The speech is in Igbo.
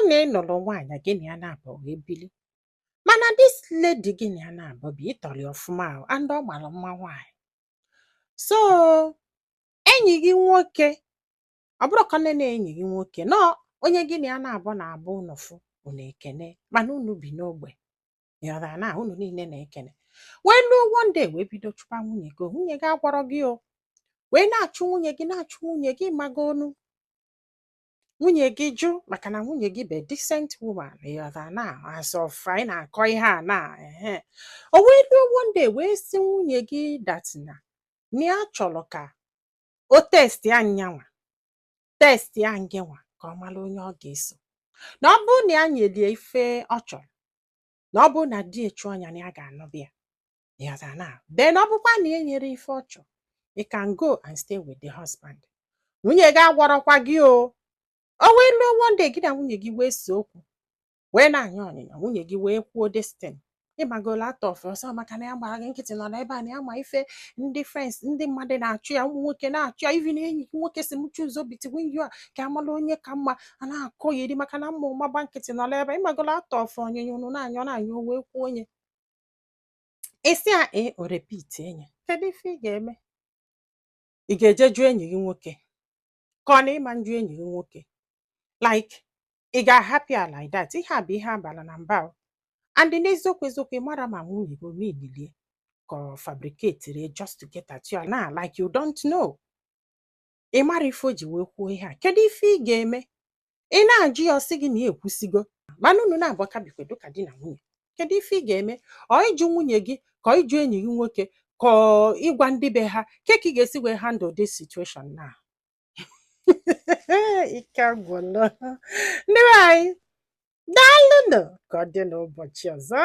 na ị nụrụ nwaanyị, gị na ya na-abụ wee bili, mana this lady gị na ya na-abụ bụ ịtọrọ ọfụma o, and ọ mara mma nwaanyị. So enyi gị nwoke, ọ bụrụ ka nne na enyi gị nwoke nọ, onye gị na ya na-abụ na-abụ unu fụ, unu ekene, mana unu bi n'ogbe yọrọ na unu niile na-ekene, wee luo one day wee bido chụpa nwunye gị. Nwunye gị agwarọ gị o, wee na-achụ nwunye gị, na-achụ nwunye gị. Magonu nwunye gị jụ, maka na nwunye gị bụ a decent woman, yọrọ na as of anyị na-akọ ihe a na ehe. O wee luo one day wee sị nwunye gị that na ya chọrọ ka o test ya, nyanwa test ya, ngịnwa, ka ọ mara onye ọ ga-eso, na ọ bụrụ na ya nyelie ife ọ chọrọ, na ọ bụrụ na di echu anya na ya ga-anọbịa ya na then ọ bụkwa na e nyere ife ọ chọrọ, you can go and stay with the husband. Nwunye gị agwarọkwa gị o. O wee luo one day, gị na nwunye gị wee see okwu, wee na-anya ọnyịnya, nwunye gị wee kwuo destin ịmagolo atọ ọsọ, maka na ya gbara gị nkịtị nọ n'ebe a, na ya ma ife ndị friends, ndị mmadụ na-achụ ya, ụmụ nwoke na-achụ ya, even enyi gị nwoke si m choose between you a ka amala onye ka mma a na-akọ ya eri, maka na mma ụma gba nkịtị nọ n'ebe ịmagolo atọ ọfọ ọnyịnya unu na-anya ọ na-anya. O wee kwuo onye isi a e o repeat enyi. Kedu ife ị ga-eme? Ị ga-eje jụọ enyi gị nwoke, ka ọ na ịma njụ enyi gị nwoke? Like, ị ga-ahapụ ya like that? Ihe a bụ ihe abala na mba o. And n'eziokwu eziokwu, ị mara ma nwunye gị omenilie ka ọ fabricate just to get at you na, like, you don't know. Ị mara ife o ji wee kwuo ihe a. Kedu ife ị ga-eme? Ị na-ajụ ya, ọsị gị na ya ekwusigo, mana unu na-abụ ka bikwedo ka di na nwunye. Kedu ife ị ga-eme? Ọ ịjụ nwunye gị, ka ọ ịjụ enyi gị nwoke, ka ọ ịgwa ndị be ha? Ke ka ị ga-esi wee handle this situation now? Ike agwụla ndị be anyị. Daalụnụ, ka ọ dị n'ụbọchị ọzọ.